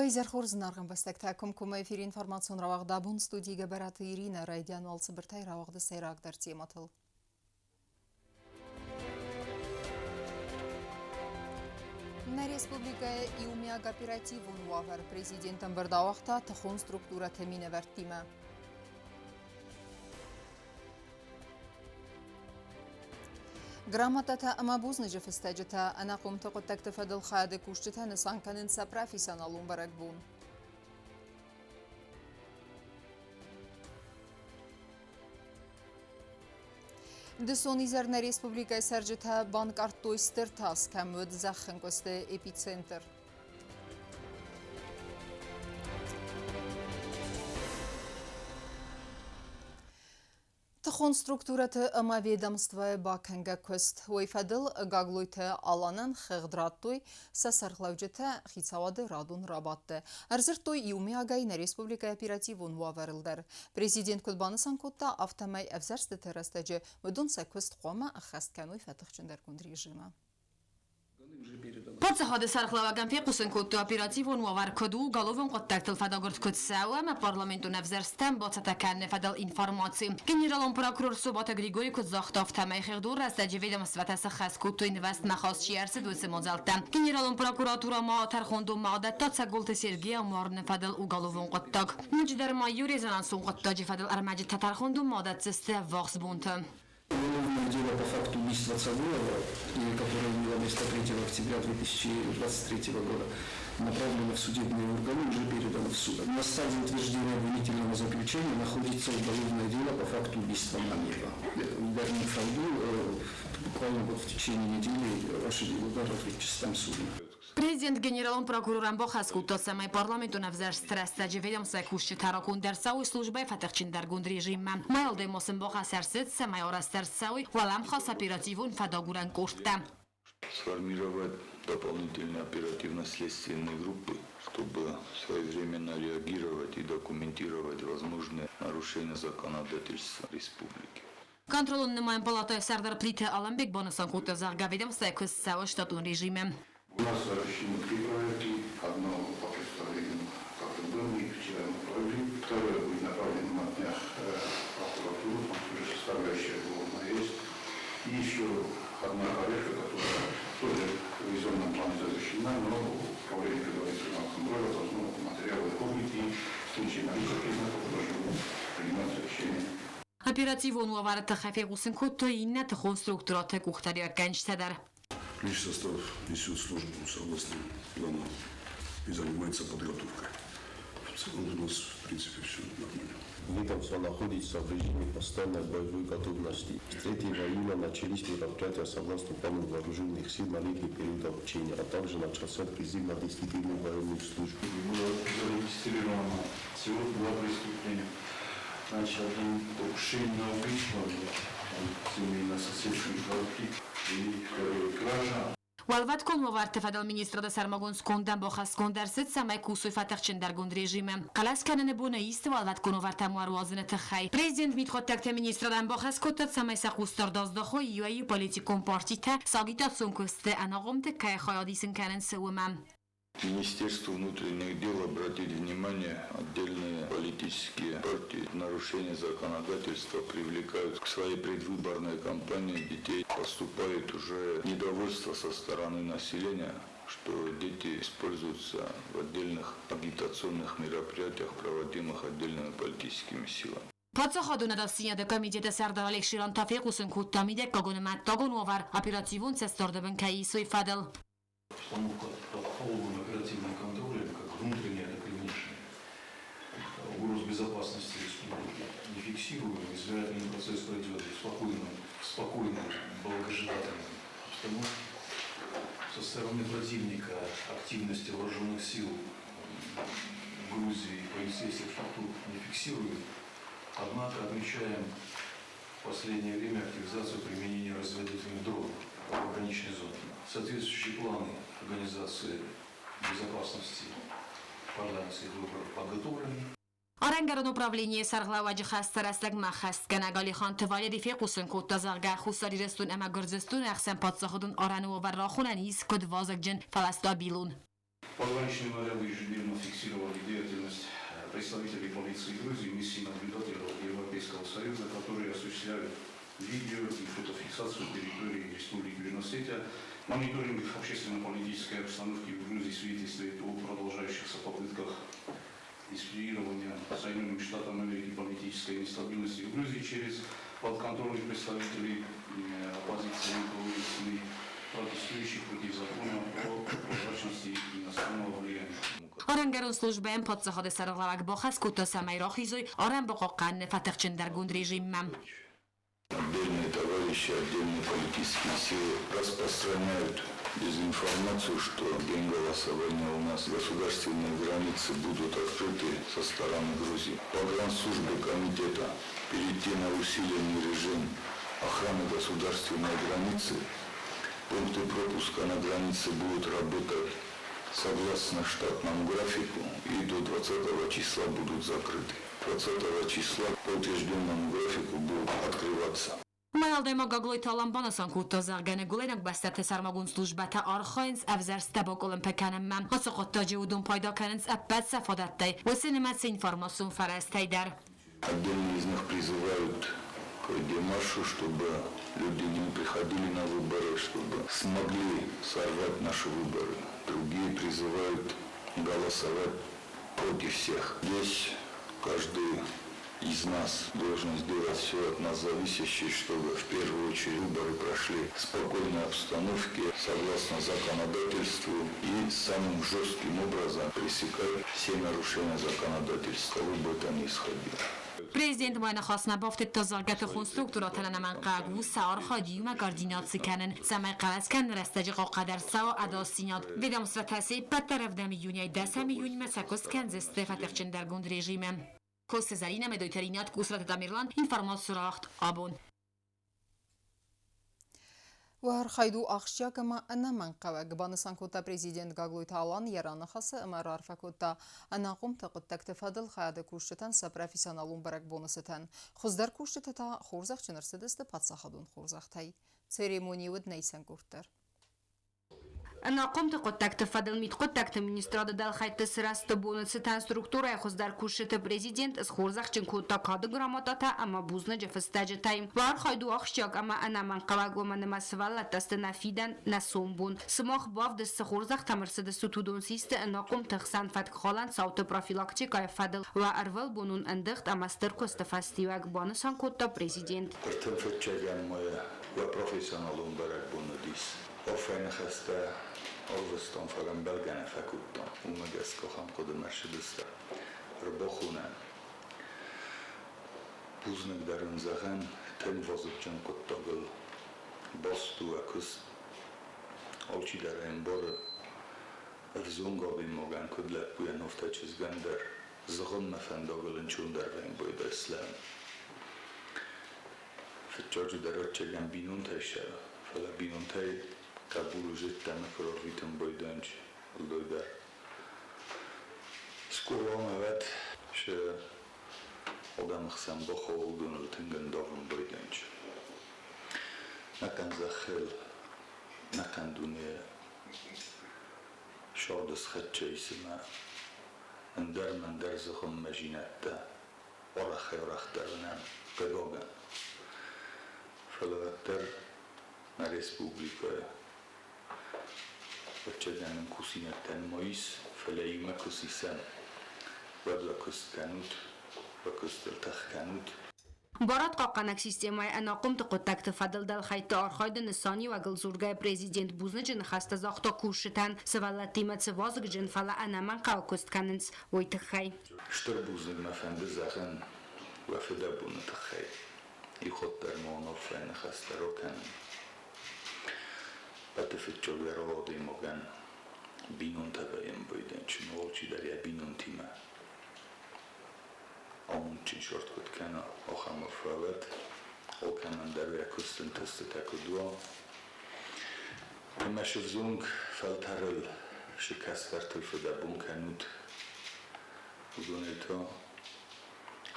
Уӕ изӕр хорз, зынаргъ ӕмбӕстӕгтӕ! Комкоммӕ эфиры информацион рауагъд абон студийы Гӕбӕраты Иринӕ райдиан уал цыбыртӕй рауагъды сӕйрагдӕр темӕтыл. Нӕ республикӕйы иумиаг оперативон уавӕр президент ӕмбырд ауагъта тыхон структурӕты минӕвӕрттимӕ. Грамотатӕ ӕмӕ бузныджы фыстӕджытӕ ӕнахъомты хъуыддӕгты фӕдыл хайады кусджытӕ нысан кӕнынц сӕ профессионалон бӕрӕгбон. Дысон изӕр нӕ республикӕйы цӕрджытӕ банкъардтой стыр тас, кӕм уыд зӕххӕнкъуысты эпицентр. Тыхон структурӕты ӕмӕ ведомствойы бакӕнгӕ куыст. Уый фӕдыл Гаглойты Аланӕн хыгъд радтой сӕ сӕргълӕуджытӕ хицауады радон рабадты. Ӕрдзырдтой иумиагӕй нӕ республикӕйы оперативон уавӕрыл дӕр. Президент куыд банысан кодта, афтӕмӕй ӕвзӕрстыты рӕстӕджы уыдон сӕ куыст хъуамӕ ӕххӕст кӕной фӕтыхджындӕргонд режимы. Паддзахады сӕргълӕууӕгӕн фехъусын кодтой, оперативон уавӕр куыд у, уголовон хъуыддӕгтыл фӕдагуырд куыд цӕуы ӕмӕ парламентон ӕвзӕрсттӕм бацӕттӕ кӕныны фӕдыл информаци. Генералон прокурор Собаты Григорий куыд загъта, афтӕмӕй хыгъдон рӕстӕджы ведомствӕтӕ сыххӕст кодтой нывӕзтмӕ хаст чи ӕрцыд, уыцы мадзӕлттӕ. Генералон прокуратурӕ ма тӕрхондонмӕ адӕтта Цӕголты Сергей амарыны фӕдыл уголовон хъуыддаг. Ноджыдӕр ма иу резонансон хъуыддаджы фӕдыл ӕрмӕджытӕ тӕрхондонмӕ адӕтдзысты ӕввахс бонты. Уголовное дело по факту убийства Цагулова, которое имело место 3 октября 2023 года, направлено в судебные органы, уже передано в суд. На стадии утверждения обвинительного заключения находится уголовное дело по факту убийства Мамиева. Ударник Файду буквально вот в течение недели ваше дело дадут частам суда. Президент генералон прокурорӕн бахӕс кодта, цӕмӕй парламентон ӕвзӕрст рӕстӕджы ведомствӕйы кусджытӕ раконд ӕрцӕуой службӕйы фӕтыхджындӕргонд режиммӕ. Уӕлдай ма сын бахӕс ӕрцыд, цӕмӕй арӕзт ӕрцӕуой уӕлӕмхас оперативон фӕдагурӕн къордтӕ. Сформировать дополнительные оперативно-следственные группы, чтобы своевременно реагировать и документировать возможные нарушения законодательства республики. Контролон нымайӕн палатӕйы сӕрдар Плиты Аламбег банысан кодта, зӕгъгӕ, ведомствӕйы куыст цӕуы штатон режимы. У нас сообщены три проверки. Одно по представлению КГБ, мы их вчера направили. Второе будет направлено на днях в прокуратуру, там тоже составляющая уголовная есть. И еще одна проверка, которая тоже в ревизионном плане завершена, но управление предварительного контроля должно материалы оформить и в случае наличия признаков должно принимать решение. Оперативон уавӕры тыххӕй фехъусын кодтой иннӕ тыхон структурӕты къухдариуӕггӕнджытӕ дӕр. Личный состав несет службу согласно плану и занимается подготовкой. В целом у нас, в принципе, все нормально. Ведомство находится в режиме постоянной боевой готовности. С 3 июля начались мероприятия согласно плану вооруженных сил на летний период обучения, а также начался призыв на действительную военную службу. Было зарегистрировано всего два преступления. Значит, один покушение на убийство, семейно-соседский конфликт и второй кража. Уӕлвӕткон уавӕрты фӕдыл министрады сӕрмагонд скондӕн бахӕсгонд ӕрцыд, цӕмӕй кусой фӕтыхджындӕргонд режимы. Хъӕлӕс кӕныны боны исты уӕлвӕткон уавӕртӕм ӕруадзыны тыххӕй. Президент мидхъуыддӕгты министрадӕн бахӕс кодта, цӕмӕй сӕ хъусдард аздахой иуӕй-иу политикон партитӕ сӕ агитацион куысты ӕнахъомты кӕй хайад исын кӕнынц, уымӕ. Министерству внутренних дел обратить внимание, отдельные политические партии в нарушение законодательства привлекают к своей предвыборной кампании детей. Поступает уже недовольство со стороны населения, что дети используются в отдельных агитационных мероприятиях, проводимых отдельными политическими силами. Паддзахадон ӕдасдзинады комитеты сӕрдар Олег Ширан та фехъусын кодта, мидӕггагон ӕмӕ ӕддагон уавӕр оперативон цӕстдарды бын кӕй ис, уый фӕдыл. Обстановка под полным оперативным контролем, как внутренняя, так и внешняя. Угроз безопасности республики не фиксируем. Избирательный процесс пройдет в спокойной, благожелательной обстановке. Со стороны противника активности вооруженных сил Грузии и полицейских структур не фиксируем. Однако отмечаем в последнее время активизацию применения разведывательных дронов в пограничной зоне. Соответствующие планы организации безопасности парламентских выборов подготовлены. Арӕнгӕрон управленийы сӕргълӕууӕджы хӕсты рӕстӕгмӕ хӕстгӕнӕг Алиханты Валери фехъусын кодта, зӕгъгӕ, Хуссар Ирыстон ӕмӕ Гуырдзыстоны ӕхсӕн паддзахадон арӕны уавӕр рахонӕн ис куыд вазыгджын, фӕлӕ стабилон. Пограничные наряды ежедневно фиксировали деятельность представителей полиции Грузии, миссии наблюдателей Европейского Союза, которые осуществляют видео и фотофиксацию территории Республики Южная Осетия. Мониторинг общественно-политической обстановки в Грузии свидетельствует о продолжающихся попытках инспирирования Соединенными Штатами Америки политической нестабильности в Грузии через подконтрольных представителей оппозиции и протестующих против закона о прозрачности иностранного влияния. Арӕнгӕрон службӕйӕн паддзахады сӕргълӕууӕг бахӕс кодта, цӕмӕй рахизой арӕн бахъахъхъӕныны фӕтыхджындӕргонд режиммӕ. Отдельные товарищи, отдельные политические силы распространяют дезинформацию, что в день голосования у нас государственные границы будут открыты со стороны Грузии. Погранслужбе комитета перейти на усиленный режим охраны государственной границы. Пункты пропуска на границе будут работать согласно штатному графику и до 20 числа будут закрыты. 20 числа по утвержденному графику будут открываться. Уымӕй уӕлдай ма Гаглойты Алан банысан кодта, зӕгъгӕ, ныгуылӕйнаг бӕстӕты сӕрмагонд службӕтӕ архайынц ӕвзӕрсттӕ бакъуылымпы кӕнынмӕ. Ацы хъуыддаджы уыдон пайда кӕнынц ӕппӕт сӕ фадӕттӕй, уыцы нымӕцы информацион фӕрӕзтӕй дӕр. Отдельные из них призывают к демаршу, чтобы люди не приходили на выборы, чтобы смогли сорвать наши выборы. Другие призывают голосовать против всех. Здесь каждый из нас должен сделать все от нас зависящее, чтобы в первую очередь выборы прошли в спокойной обстановке, согласно законодательству и самым жестким образом пресекать все нарушения законодательства, кого бы это ни исходило. Президент ма йӕ ныхасмӕ бафтыдта, зӕгъгӕ, тыхон структурӕтӕн ӕнӕмӕнгхъӕуӕг у сӕ архайд иумӕ координаци кӕнын, цӕмӕй хъӕлӕс кӕныны рӕстӕджы хъахъхъӕд ӕрцӕуа ӕдасдзинад. Ведомствотӕ се ппӕт дӕр ӕвдӕм июнӕй дӕсӕм июньмӕ сӕ куыст кӕндзысты фӕтыхджындӕргонд режимы. Коцты Зӕринӕ, Медойты Ринат, Къусраты Тамерлан, информаци рауагъд абон. Уӕ архайд у ахсджиаг ӕмӕ ӕнӕмӕнгхъӕуӕг, банысан кодта президент Гаглойты Алан йӕ раныхасы ӕмӕ раарфӕ кодта ӕнахъомты хъуыддӕгты фӕдыл хайады кусджытӕн сӕ профессионалон бӕрӕгбоны цытӕн. Хуыздӕр кусджытӕ та хорзӕхджын ӕрцыдысты паддзахадон хорзӕхтӕй. Церемони уыд нӕ исӕн къорд дӕр. Ӕнахъомты хъуыддӕгты фӕдыл мидхъуыддӕгты министрады дӕлхӕйтты сырӕзты боны цытӕн структурӕйы хуыздӕр кусджыты президент схорзӕхджын кодта кады грамотатӕ ӕмӕ бузныджы фыстӕджытӕй. Архайд у ахсджиаг ӕмӕ ӕнӕмӕнгхъӕуӕг, уымӕн ӕмӕ сывӕллӕттӕ сты нӕ фидӕн, нӕ сомбон. Сымах бавдыст цы хорзӕхтӕм ӕрцыдыстут, уыдон систы ӕнахъомты хсӕн фӕткхалӕн цауты профилактикӕйы фӕдыл уӕ ӕрвылбонон ӕндыгъд ӕмӕ стыр куысты фӕстиуӕг, банысан кодта президент. Ӕртын фыццӕгӕм майы уӕ профессионалон бӕрӕгбон уыдис. Арфӕйы ныхӕстӕ арвыстон, фӕлӕ ӕмбӕлгӕ нӕ фӕкодтон. Уымӕ гӕсгӕ ахӕм хъуыдымӕ ссыдыстӕм ӕрбахонӕн. Бузныг дӕр ын зӕгъӕн, тынг вазыгджын хъуыддагыл баст у уӕ куыст. Алчидӕр ӕй ӕмбары, ӕвзонг адӕймагӕн, куыд лӕппуйӕн, афтӕ чызгӕн дӕр зыгъуыммӕ фӕндагыл ӕнцондӕр вӕййы байдайы слӕуын. Фыццаджыдӕр ӕвӕццӕгӕн бинонтӕй сӕ, фӕлӕ бинонтӕй хъӕбулы зыдта ӕмӕ куы рарвитын байдайынц уӕлдай дӕр. Скъоламӕ уӕд сӕ адӕмы хсӕн бахауы, уыдоныл тынг ӕндавын байдайынц. Ӕнӕхъӕн зӕххыл, ӕнӕхъӕн дуне сӕрды схӕццӕ ис ӕмӕ ӕндӕр-мӕндӕр зыгъуыммӕзинӕдтӕ арӕхӕй-арӕхдӕр уынӕм, хъыгагӕн. Фӕлӕ уӕддӕр нӕ республикӕйы ӕвӕццӕгӕн нын кусинӕгтӕ нӕма ис, фӕлӕ иумӕ куы сисӕм, уӕд уӕ куыст кӕнут, уӕ куыстыл тых кӕнут. Барадхъахъхъӕнӕг системӕйы ӕнахъомты хъуыддӕгты фӕдыл дӕлхӕйтты архайды нысаниуӕгыл дзургӕйӕ президент бузныджы ныхӕстӕ загъта кусджытӕн, сывӕллӕттимӕ цы вазыгджын, фӕлӕ ӕнӕмӕнгхъӕуӕг куыст кӕнынц, уый тыххӕй. Стыр бузныг мӕ фӕнды зӕгъын уӕ фыдӕбоны тыххӕй. Иу дӕр ма уынаффӕйы ныхӕстӕ ракӕнын. Ӕппӕты фыццагдӕр адӕймагӕн бинонтӕ вӕййын байдӕнчын, алчидӕр йӕ бинонтимӕ амондджын сӕрд куыд кӕна, ахӕм арфӕ алкӕмӕн дӕр йӕ куыст ӕнтыстытӕ куыд уа. Ӕмӕ се взонг фӕлтӕрыл, се кӕстӕртыл фыдӕбон кӕнут, уыдонӕй та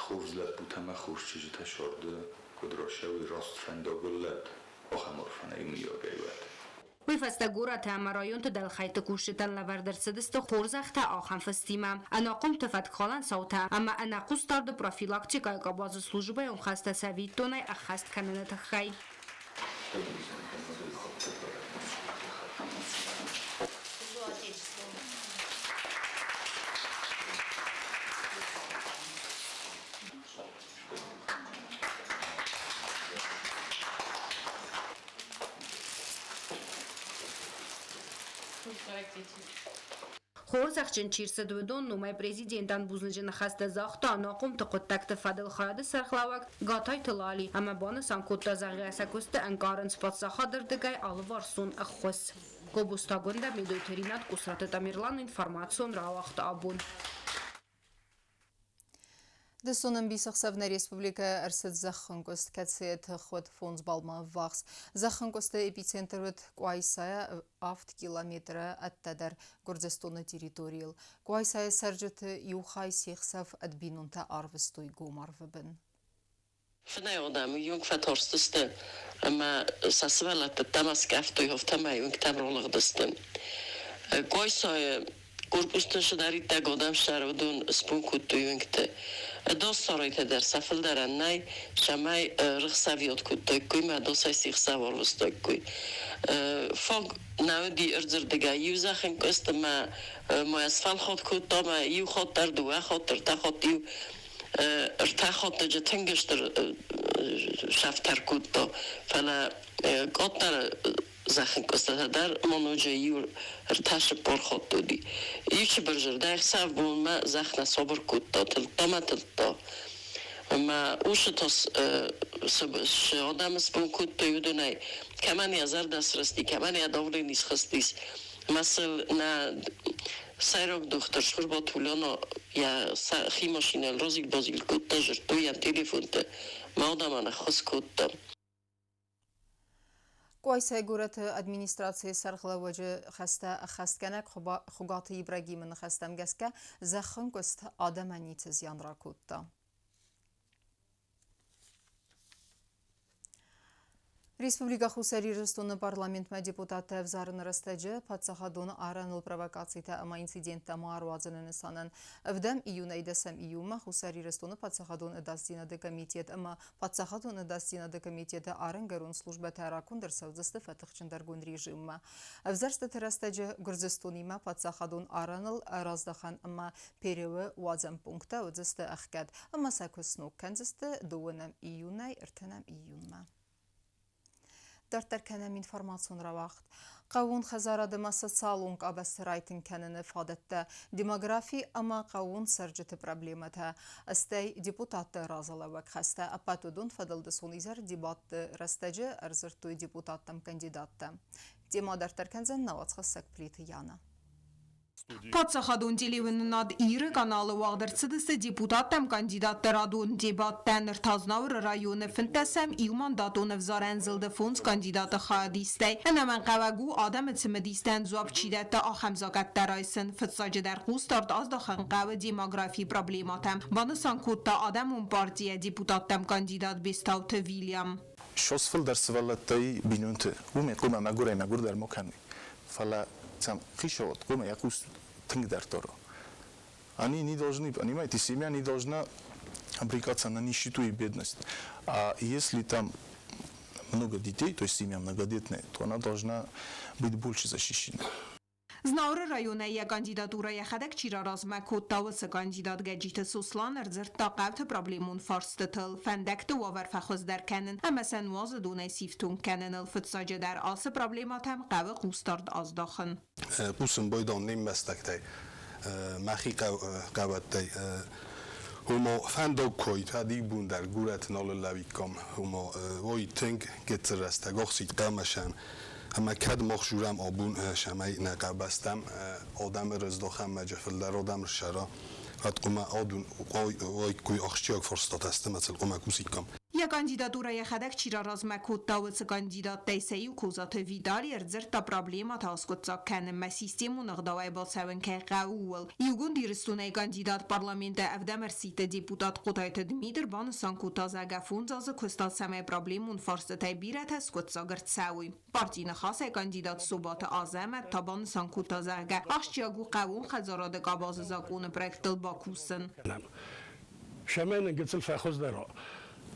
хорз лӕппутӕ ӕмӕ хорз чызджытӕ сӕрды куыд рацӕуой раст фӕндагыл лӕд, ахӕм арфӕ нӕ иумиагӕй уӕд. Уый фӕстӕ горӕты ӕмӕ районты дӕлхӕйтты кусджытӕн лӕвӕрд ӕрцыдысты хорзӕхтӕ ахӕм фыстимӕ: ӕнахъомты фӕткхалӕн цаутӕ ӕмӕ ӕнӕхъусдарды профилактикӕйы къабазы службӕйон хӕстӕ цӕвиттонӕй ӕххӕст кӕныны тыххӕй. Хорзӕхджын чи рцыд, уыдон номӕй президентӕн бузныджы ныхӕстӕ загъта ӕнахъомты хъуыддӕгты фӕдыл хайады сӕргълӕууӕг Гатайты Лали ӕмӕ банысан кодта, зӕгъгӕ, сӕ куысты ӕнкъарынц паддзахады рдыгӕй алыварсон ӕххуыс. Гобозты Агуындӕ, Медойты Ринат, Къусраты Тамерлан информацион рауагъд абон. Дысон ӕмбисӕхсӕв нӕ республикӕйы ӕрцыд зӕххӕнкъуыст, кӕцыйы тых уыд 5 балмӕ ӕввахс. Зӕххӕнкъуысты эпицентр уыд Къуайсайӕ 7 километры ӕддӕдӕр Гуырдзыстоны территорийыл. Къуайсайы цӕрджыты иу хай се хсӕв ӕд бинонтӕ арвыстой гом арвы бын. Фынӕй адӕмы иунг фӕтарстысты ӕмӕ сӕ сывӕллӕтты ӕддӕмӕ скъӕфтой, афтӕмӕй уынгтӕм ралыгъдысты. Къуайсайы корпусты цыдӕриддӕр адӕм ссары, уыдон сбон кодтой уынгты. Доссарайтӕ дӕр сӕ фылдӕрӕн нӕй, цӕмӕй рыхсӕвиуат кодтаиккой ӕмӕ досӕй се хсӕв арвыстаиккой. Фаг нӕ уыди ӕрдзырдыгӕй иу зӕххӕнкъуыст ӕмӕ ма йӕ сфӕлхатт кодта ӕмӕ иу хатт дӕр, дыууӕ хатт, ӕртӕ хатт иу ӕртӕ хатты тынг стыр сӕфтӕр кодта, фӕлӕ къаддӕр зӕххӕнкъуыстытӕ дӕр ма ноджы иу ӕртӕ цыппар хатты уыди. Иу цыбыр зӕрдӕ ӕхсӕв бонмӕ зӕхх нӕ сабыр кодта, тылдта мӕ тылдта. Ӕмӕ уыцы цы адӕмы сбон кодтой, уыдонӕй кӕмӕн йӕ зӕрдӕ срысти, кӕмӕн йӕ давлени схызтис, ӕмӕ сыл нӕ сӕйраг дохтыр Цхуырбаты Ульяна йӕ хи машинӕйыл разил-базил кодта, дзырдтой йӕм телефонты, мӕ адӕмӕн ӕххуыс кодта. Къуайсайы горӕты администрацийы сӕргълӕууӕджы хӕстӕ ӕххӕстгӕнӕг Хуыгаты Ибрагимы ныхӕстӕм гӕсгӕ зӕххӕнкъуыст адӕмӕн ницы зиан ракодта. Республикӕ Хуссар Ирыстоны парламентмӕ депутаттӕ ӕвзарыны рӕстӕджы паддзахадон арӕныл провокацитӕ ӕмӕ инциденттӕ ма ӕруадзыны нысанӕн ӕвдӕм июнӕй дӕсӕм июнмӕ Хуссар Ирыстоны паддзахадон ӕдасдзинады комитет ӕмӕ Паддзахадон ӕдасдзинады комитеты арӕнгӕрон службӕтӕ раконд ӕрцӕудзысты фӕтыхджындӕргонд режиммӕ. Ӕвзӕрстыты рӕстӕджы Гуырдзыстонимӕ паддзахадон арӕныл ӕрӕздӕхӕн ӕмӕ Переуы уадзӕн пункттӕ уыдзысты ӕхгӕд ӕмӕ сӕ куы сног кӕндзысты дыууынӕм июнӕй ӕртынӕм июнмӕ. Дарддӕр кӕнӕм информацион рауагъд. Хъӕууон хӕдзарад ӕмӕ социалон къабӕзты райтынг кӕныны фадӕттӕ, демографи ӕмӕ хъӕууон цӕрджыты проблемӕтӕ, стӕй депутатты разылӕууӕг хӕстӕ ӕппӕт уыдон фӕдыл дысон изӕр дебатты рӕстӕджы ӕрдзырдтой депутаттӕм кандидаттӕ. Темӕ дарддӕр кӕндзӕн нӕ уацхӕссӕг Плиты Яна. Паддзахадон телеуынынад Иры каналы уагъд ӕрцыдысты депутаттӕм кандидатты радон дебаттӕ. Ныр та Знауыры районы фынддӕсӕм иумандатон ӕвзарӕн зылды фондз кандидаты хайадистӕй. Ӕнӕмӕнгхъӕуӕг у адӕмы цымыдистӕн дзуапп чи дӕтты, ахӕм закъӕттӕ райсын. Фыццаджыдӕр хъусдард аздахын хъӕуы демографийы проблемӕтӕм, банысан кодта адӕмон партийӕ депутаттӕм кандидат Бестауты Вильям. Сос фылдӕр сывӕллӕттӕй бинонты уымӕй хъуамӕ мӕгуырӕй-мӕгуырдӕр ма кӕной. Фӕлӕ сӕм хицауад хъуамӕ йӕ хъус тынгдӕр дара. Они не должны, понимаете, семья не должна обрекаться на нищету и бедность. А если там много детей, то есть семья многодетная, то она должна быть больше защищена. Знауыры районӕй йӕ кандидатурӕ йӕхӕдӕг чи раразмӕ кодта, уыцы кандидат Гӕджиты Сослан ӕрдзырдта хъӕуты проблемон фарстытыл, фӕндӕгты уавӕр фӕхуыздӕр кӕнын ӕмӕ сӕ нуазы донӕй сифтонг кӕныныл. Фыццаджыдӕр ацы проблемӕтӕм хъӕуы хъусдард аздахын. Хъусын байдон не мбӕстӕгтӕй, мӕхи хъӕуӕттӕй. Ома фӕндаг кой, кӕд иу бон дӕр горӕты нал лӕууиккам, ома уой тынг гыццыл рӕстӕг ӕхсид хъӕмӕсӕн. Ӕмӕ кӕд мах журӕм абон, цӕмӕй нӕ къабӕзтӕм адӕмы рыздахӕм ӕмӕ фылдӕр адӕм ссара, уӕд хъуамӕ адон уаиккой ахсджиаг фарстатӕ сты ӕмӕ сыл хъуамӕ кусиккам. Йӕ кандидатурӕ йӕхӕдӕг чи раразмӕ кодта, уыцы кандидаттӕй сӕ иу Козаты Витали ӕрдзырдта проблемӕтӕ аскъуыддзаг кӕнынмӕ системон ӕгъдауӕй бацӕуын кӕй хъӕуы, ууыл. Иугонд Ирыстонӕй кандидат парламенты ӕвдӕм ӕрсидты депутат Хъотайты Дмитр банысан кодта, зӕгъгӕ, 5 азы куыста, цӕмӕй проблемон фарстытӕй бирӕтӕ скъуыддзаг ӕрцӕуой. Партийы ныхасӕй кандидат Собаты Азӕмӕт та банысан кодта, зӕгъгӕ, ахсджиаг у хъӕууон хӕдзарады къабазы закъоны проекттыл бакусын. Шӕмӕн гыццыл фӕхуыздӕр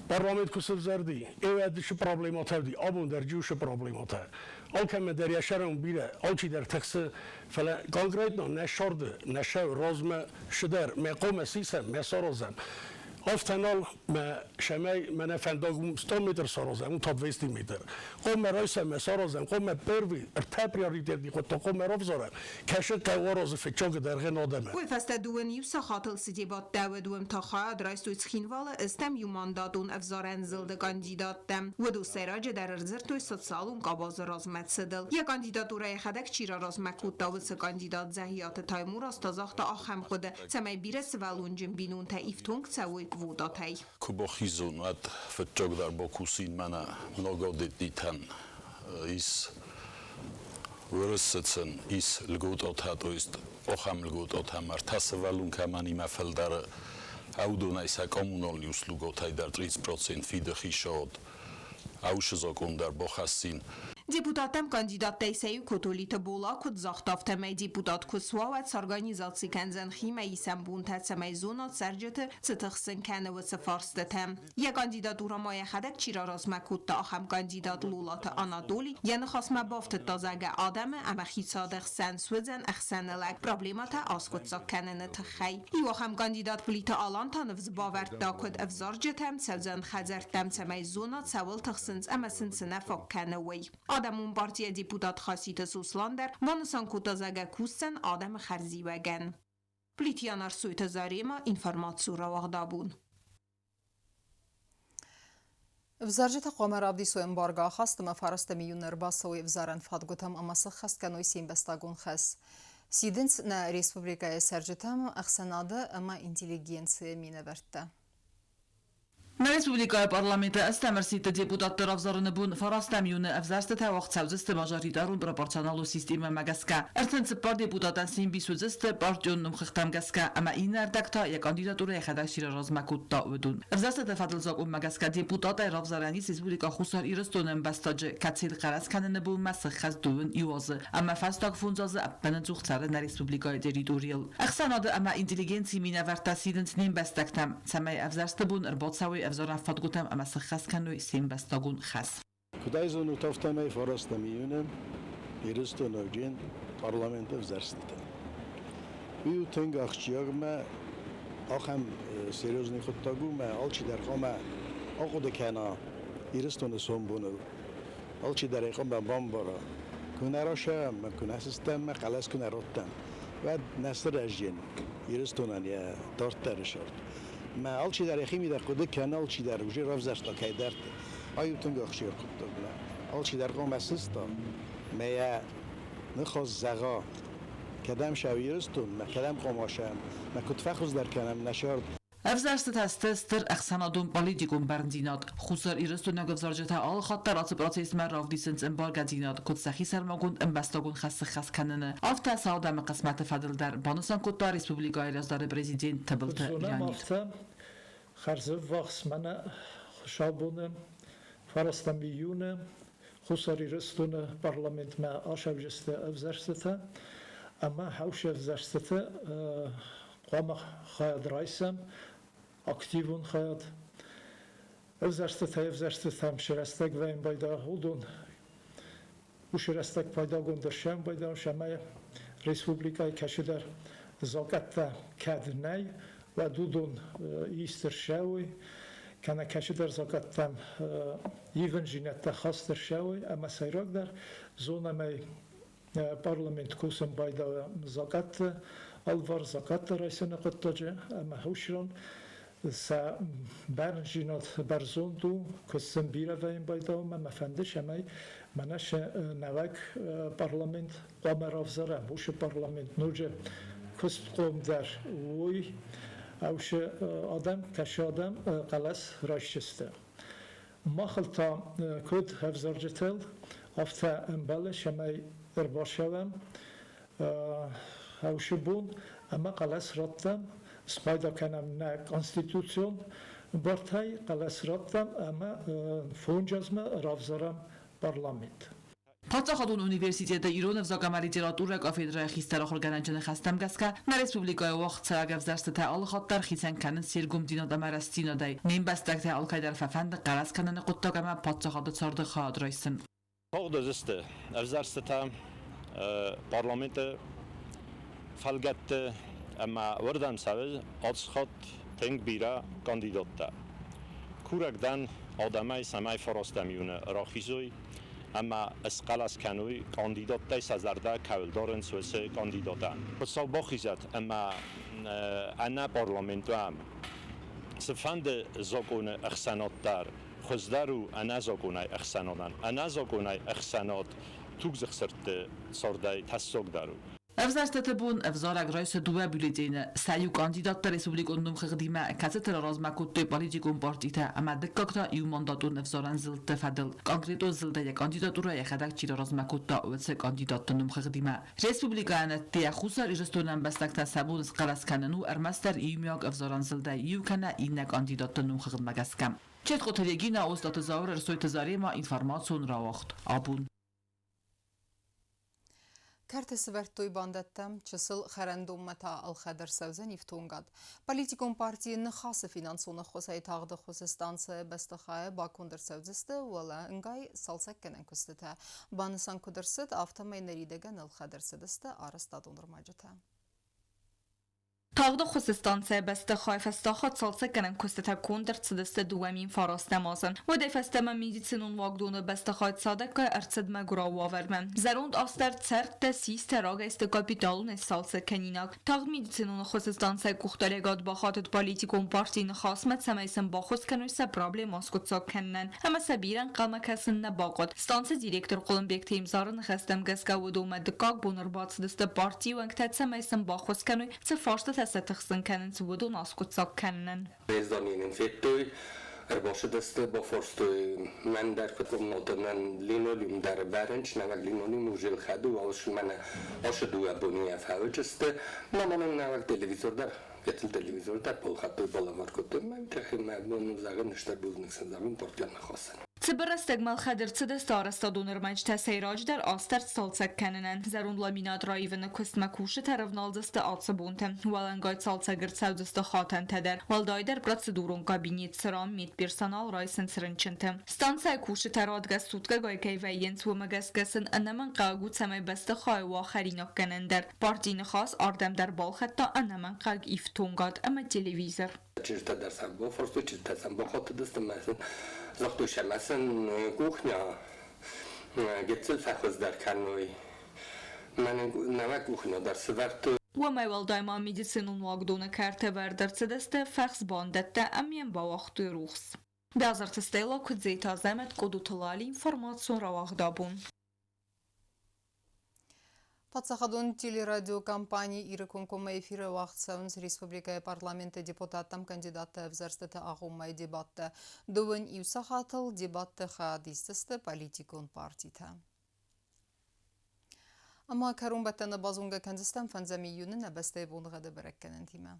парламент куы сывзӕрди, ӕвӕдысы проблематӕ уыди, абон дӕр джусы проблематӕ. Алкӕмӕ дӕр йӕ сӕрӕн бирӕ, алчидӕр тыхсы, фӕлӕ конкретно нӕ сӕрды, нӕ сӕу размӕ шыдӕр, мӕ хъомӕ сисӕм, мӕ саразӕм. Афтӕ нал мӕ шӕмӕй мӕнӕ фӕндаг 100 метр саразӕм, та 200 метр. Хъомӕ райсӕм, мӕ саразӕм, хъомӕ первый, ӕртӕ приоритетный хъуыддаг хъомӕ равзарӕм. Кӕсы хъӕуаразы фыццаг дӕргъӕн адӕмӕн. Уый фӕстӕ дыууын иу сахатыл цы дебаттӕ уыд, уым та хайад райстой Цхинвалы ӕстӕм иумандатон ӕвзарӕн зылды кандидаттӕ. Уыдон сӕйраджыдӕр ӕрдзырдтой социалон къабазы размӕцыдыл. Йӕ кандидатурӕ йӕхӕдӕг чи раразмӕ кодта, уыцы кандидат Дзӕгъиаты Таймураз та загъта ахӕм хъуыды, цӕмӕй бирӕсывӕллонджын бинонтӕ ифтонг цӕуой квотатӕй. Куы бахизон, уӕд фыццагдӕр бакусин мӕнӕ многодетнитӕн ис Уырыссыцын ис льготатӕ, то есть ахӕм льготатӕ ӕмӕ ӕртӕ сывӕллон кӕмӕн имӕ фылдӕры, уыдонӕй сӕ коммуналон услугӕтӕй дӕр 30% фиды хицауад. Аусы закъон дӕр бахӕссин. Депутаттӕм кандидаттӕй сӕ иу Котолиты Бола куыд загъта, афтӕмӕй депутат куы суа, уӕд сорганизаци кӕндзӕн химӕ исӕн бонтӕ, цӕмӕй зона цӕрджыты цы тых сын кӕны, уыцы фарстытӕ. Йӕ кандидатурӕ ма йӕхӕдӕг чи раразмӕ кодта, ахӕм кандидат Лолаты Анатоли йӕ ныхасмӕ бафтыдта, зӕгъгӕ, адӕмы ӕмӕ хицауады хсӕн суыдзӕн ӕхсӕнылӕг проблемӕтӕ аскъуыддзаг кӕныны тыххӕй. Иу ахӕм кандидат Плиты Алан та ныфс бавӕрдта, куыд ӕвзарджытӕм цӕудзӕн хӕдзӕрттӕм, цӕмӕй зона, цӕуыл тыхсынц ӕмӕ сын цы нӕ фаг кӕны, уый. Адӕмон партийӕ депутат Хаситы Сослан дӕр банысан кодта, зӕгъгӕ, кусдзӕн адӕмы хӕрзиуӕгӕн. Плитьян Арсойты Зарема, информацион рауагъдабон. Ӕвзарджытӕ хъуамӕ равдисой ӕмбаргӕ ахаст ӕмӕ фарастӕм июны ӕрбацӕуой ӕвзарӕн фадгуытӕм ӕмӕ сӕххӕст кӕной се мбӕстагон хӕс. Сидынц нӕ республикӕйы цӕрджытӕм ӕхсӕнады ӕмӕ интеллигенцийы минӕвӕрттӕ. Нӕ республикӕйы парламенты ӕстӕм ӕрсидты депутатты равзарыны бон фарастӕм июны ӕвзӕрстытӕ уагъд цӕудзысты мажоритарон пропорционалон системӕмӕ гӕсгӕ. 34 депутатӕн се мбис уыдзысты партион номхыгъдтӕм гӕсгӕ ӕмӕ иннӕ ӕрдӕг та йӕ кандидатурӕ йӕхӕдӕг чи раразмӕ кодта, уыдон. Ӕвзӕрстыты фӕдыл закъонмӕ гӕсгӕ депутатӕй равзарӕн ис Республикӕ Хуссар Ирыстоны ӕмбӕстаджы, кӕцыйыл хъӕлӕс кӕныны бонмӕ сыххӕст дыууын иу азы ӕмӕ фӕстаг 5 азы ӕппынӕдзух цӕры нӕ республикӕйы территорийыл. Ӕхсӕнады ӕмӕ интеллигенцийы минӕвӕрттӕ сидынц не мбӕстӕгтӕм, цӕмӕй ӕвзӕрсты бон ӕрбацӕуой ӕвзарӕн фадгуытӕм ӕмӕ сыххӕст кӕной се мбӕстагон хӕс. Куыд ӕй зонут, афтӕмӕй фарастӕм июны Ирыстоны парламенты ӕвзӕрстытӕ. Уый у тынг ахсджиаг ӕмӕ ахӕм серьезный хъуыддаг у, ӕмӕ алчидӕр хъуамӕ ахъуыды кӕна Ирыстоны сомбоныл. Алчидӕр ӕй хъуамӕ бамбара, куы нӕ расайӕм ӕмӕ куы нӕ сыстӕм ӕмӕ хъӕлӕс куы нӕ раттӕм, уӕд нӕ сырӕзджын Ирыстонӕн йӕ дарддӕры сӕрд. Мӕ алчидӕр йӕхимидӕг хъуыды кӕны, алчидӕр уже равзӕрста кӕйдӕрты. Ай у тынг ахсджиаг хъуыддаг. Алчидӕр хъуамӕ сыста, мӕ йӕ ныхас зӕгъа, кӕдӕм сӕу Ирыстонмӕ, кӕдӕм хъуамӕ сӕм, мӕ куыд фӕхуыздӕр кӕнӕм нӕ сӕрд. Ӕвзӕрстытӕ сты стыр ӕхсӕнадон-политикон бӕрндзинад. Хуссар Ирыстойнаг ӕвзарджытӕ алы хатт дӕр ацы процессмӕ равдисынц ӕмбаргӕдзинад, куыд сӕхи сӕрмагонд ӕмбӕстагон хӕс сыххӕст кӕныны, афтӕ сӕ адӕмы хъысмӕты фӕдыл дӕр, банысан кодта республикӕйы раздӕры президент Тыбылты Зонӕм Леонид. Афтӕ, хӕрзӕввахс мӕнӕ хуыцаубоны фарастӕм июны Хуссар Ирыстоны парламентмӕ ацӕуджысты ӕвзӕрстытӕ ӕмӕ хӕусы ӕвзӕрстыты хъуамӕ хайад райсӕм, активон хайад. Ӕвзӕрстытӕ ӕвзӕрстытӕм цы рӕстӕг вӕййын пайда, уыдон уыцы рӕстӕг пайдагонд ӕрсӕм пайда, цӕмӕй республикӕйы кӕцыдӕр закъӕттӕ кӕд нӕй, уӕд уыдон ист ӕрцӕуой, кӕнӕ кӕцыдӕр закъӕттӕм ивындзинӕдтӕ хаст ӕрцӕуой ӕмӕ сӕйрагдӕр зонӕм ӕй, парламент кусын байдайа закъӕтты, ӕлвар закъӕттӕ райсыны хъуыддаджы ӕмӕ хусран сӕ бӕрндзинад бӕрзонд у, куыд сын бирӕ вӕййын байдауын ӕмӕ фӕнды, цӕмӕй мӕнӕ сӕ нӕуӕг парламент хъуамӕ равзарӕм, уыцы парламент ноджы куыстхъомдӕр уой, ӕвсы адӕм, кӕсы адӕм хъӕлӕс райсдзысты. Махыл та куыд ӕвзарджытыл, афтӕ ӕмбӕлы, цӕмӕй ӕрбацӕуӕм ӕвсы бон ӕмӕ хъӕлӕс раттӕм, спайда кӕнӕм нӕ конституцион бартӕй, хъӕлӕс раттӕм ӕмӕ 5 азмӕ равзарӕм парламент. Паддзахадон университеты ирон ӕвзаг ӕмӕ литературӕйы кафедрӕйы хистӕр ахуыргӕнӕджы ныхӕстӕм гӕсгӕ, нӕ республикӕйы уагъд цӕуӕг ӕвзӕрстытӕ алыхатт дӕр хицӕн кӕнынц се ргомдзинад ӕмӕ рӕстдзинадӕй. Не мбӕстӕгтӕй алкӕйдӕр фӕфӕнды хъӕлӕс кӕныны хъуыддаг ӕмӕ паддзахады царды хайад райсын. Тагъд уыдзысты ӕвзӕрстытӕ парламенты фӕлгӕтты ӕмӕ уырдӕм цӕуы ацыхатт тынг бирӕ кандидаттӕ. Курӕг дӕн адӕмӕй, цӕмӕй фарастӕм июны рахизой ӕмӕ схъӕлӕс кӕной кандидаттӕй сӕ зӕрдӕ кӕуыл дарынц, уыцы кандидатӕн. Хуыцау бахизӕд ӕмӕ ӕнӕ парламент уӕм. Цыфӕнды закъоны ӕхсӕнад дӕр хуыздӕр у ӕнӕзакъонӕй ӕхсӕнадӕн. Ӕнӕзакъонӕй ӕхсӕнад тугдзых сырдты цардӕй тӕссагдӕр у. Ӕвзӕрстыты бон ӕвзарӕг райсы дыууӕ бюллетены, сӕ иу кандидаттӕ республикон номхыгъдимӕ, кӕцыты размӕ кодтой политикон партитӕ ӕмӕ дыккаг та иумандатон ӕвзарӕн зылдты фӕдыл. Конкретон зылдӕй йӕ кандидатурӕ йӕхӕдӕг чи размӕ кодта, уыцы кандидатты номхыгъдимӕ. Республикӕйӕн ӕддейӕ Хуссар Ирыстоны ӕмбӕстӕгтӕ сӕ бон схъӕлӕс кӕнын у ӕрмӕстдӕр иумиаг ӕвзарӕн зылдӕй иу кӕнӕ иннӕ кандидатты номхыгъдмӕ гӕсгӕ. Четкъоты Регина, Остъаты Зауыр, Ӕрсойты Зарема, информацион рауагъд. Абон. Кӕрты сывӕрдтой бандӕттӕ, чысыл хӕрӕндонмӕ та ӕлхӕд ӕрцӕудзӕн ифтонгад. Политикон партийы Ныхасы финансон ӕххуысӕй тагъд ӕххуысы станцӕйы бӕстыхайы баконд ӕрцӕудзысты уӕлӕнгай цалцӕггӕнӕн куыстытӕ. Банысан куыд ӕрцыд, афтӕмӕй ныридӕгӕн ӕлхӕд ӕрцыдысты арӕзтадон ӕрмӕджытӕ. Тагъд ӕххуысы станцӕйы бӕстыхай фӕстагъд цалцӕггӕнӕн куыстытӕ конд ӕрцыдысты 2009 азы. Уӕдӕй фӕстӕмӕ медицинон уагдоны бӕстыхай цадӕггай ӕрцыд мӕгуырау уавӕрмӕ. Зӕронд астӕрд цӕрдтӕ, систӕ рагӕй сты капиталонӕй сцалцӕг кӕнинаг. Тагъд медицинон ӕххуысы станцӕйы къухдариуӕгад бахатыд политикон партийы ныхасмӕ, цӕмӕй сын баххуыс кӕной сӕ проблемӕ аскъуыддзаг кӕнынӕн ӕмӕ сӕ бирӕ ӕнхъӕлмӕ кӕсын нӕ бахъуыд. Станцы директор Хъуылымбегты Емзары ныхӕстӕм гӕсгӕ уыдонмӕ дыккаг бон ӕрбацыдысты партийы уӕнгтӕ, цӕмӕй сын баххуыс кӕной, цы фарстытӕ сӕ тыхсын кӕнынц, уыдон аскъуыддзаг кӕнынӕн. Зданийы федтой, ӕрбацыдысты, бафарстой мӕн дӕр куыд комнатӕ, мӕн линолеум дӕр бӕрӕнч, нӕуӕг линолеум уже ӕлхӕд у, мӕнӕ ацы дыууӕ боны йӕ фӕуыдысты. Мӕ мӕнӕн нӕуӕг телевизор дӕр, гыццыл телевизор дӕр балхӕдтой, балӕвар кодтой. Мӕ тыххӕй мӕ бон у зӕгъын, стыр бузныг сын зӕгъын партийӕн ныхасӕн. Цыбыр рӕстӕгмӕ ӕлхӕд ӕрцыдысты арӕзтадон ӕрмӕджытӕ сӕйраджыдӕр астӕрд цалцӕг кӕнынӕн. Зӕронд ламинат раивыны куыстмӕ кусджытӕ рӕвналдзысты ацы бонты. Уӕлӕнгай цалцӕг ӕрцӕудзысты хатӕнтӕ дӕр, уӕлдайдӕр процедурон кабинет, цыран медперсонал райсынц рынчынты. Станцӕйы кусджытӕ радгӕс суткӕгай кӕй вӕййынц, уымӕ гӕсгӕ сын ӕнӕмӕнгхъӕуӕг у, цӕмӕй бӕстыхайы уа хӕринаггӕнӕн дӕр. Партийы Ныхас ардӕм дӕр балхӕдта ӕнӕмӕнгхъӕуӕг ифтонгад ӕмӕ телевизор. Чызджытӕ дӕр сӕм бафарстой, чызджытӕ сӕм бахатыдысты мӕ сын загътой, сӕмӕ сын кухня гыццыл фӕхуыздӕр кӕной. Мӕнӕ нӕуӕг кухня дӕр сывӕрдтой. Уымӕй уӕлдай ма медицинон уагдоны кӕрты ӕвӕрд ӕрцыдысты фӕхсбандӕттӕ ӕмӕ йӕм бауагътой рухс. Бязырты Стелла, Куыдзеты Азӕмӕт, Къудуты Лали, информацион рауагъд абон. Паддзахадон телерадиокомпани Иры комкоммӕ эфиры уагъд цӕуынц республикӕйы парламенты депутаттӕм кандидатты ӕвзӕрстыты агъоммӕйы дебаттӕ. Дыууын иу сахатыл дебатты хайад исдзысты политикон партитӕ. Ӕмӕ кӕронбӕттӕны базонгӕ кӕндзыстӕм фӕндзӕм июны нӕ бӕстӕйы боныгъӕды бӕрӕггӕнӕнтимӕ.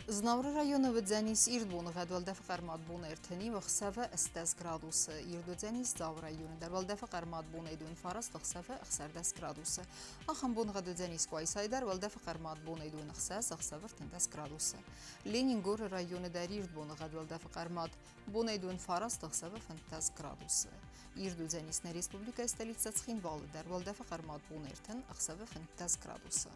Знауыры районы уыдзӕнис ирд боныгъӕд уӕлдӕфы хъӕрмад бон ӕртӕн ӕхсӕвы 18 градусы. Ирд уыдзӕнис Дзауы районы дӕр уӕлдӕфы хъӕрмад бонӕй 19 ӕхсӕвы 16 градусы. Ахӕм боныгъӕд уыдзӕнис Къуайсайы дӕр уӕлдӕфы хъӕрмад бонӕй 26 ӕхсӕвы 13 градусы. Ленингоры районы дӕр ирд боныгъӕд уӕлдӕфы хъӕрмад бонӕй 19 ӕхсӕвы 15 градусы. Ирд уыдзӕнис нӕ республикӕйы столицӕ Цхинвалы дӕр уӕлдӕфы хъӕрмад бон ӕртын, ӕхсӕвы 15 градусы.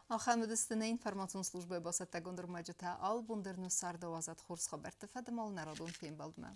Ахӕм уыдысты нӕ информацион службӕйы бацӕттӕгонд ӕрмӕджытӕ. Алы бон дӕр нӕ царды уадзӕд хорз хабӕртты фӕдыл нӕ радон фембӕлдмӕ.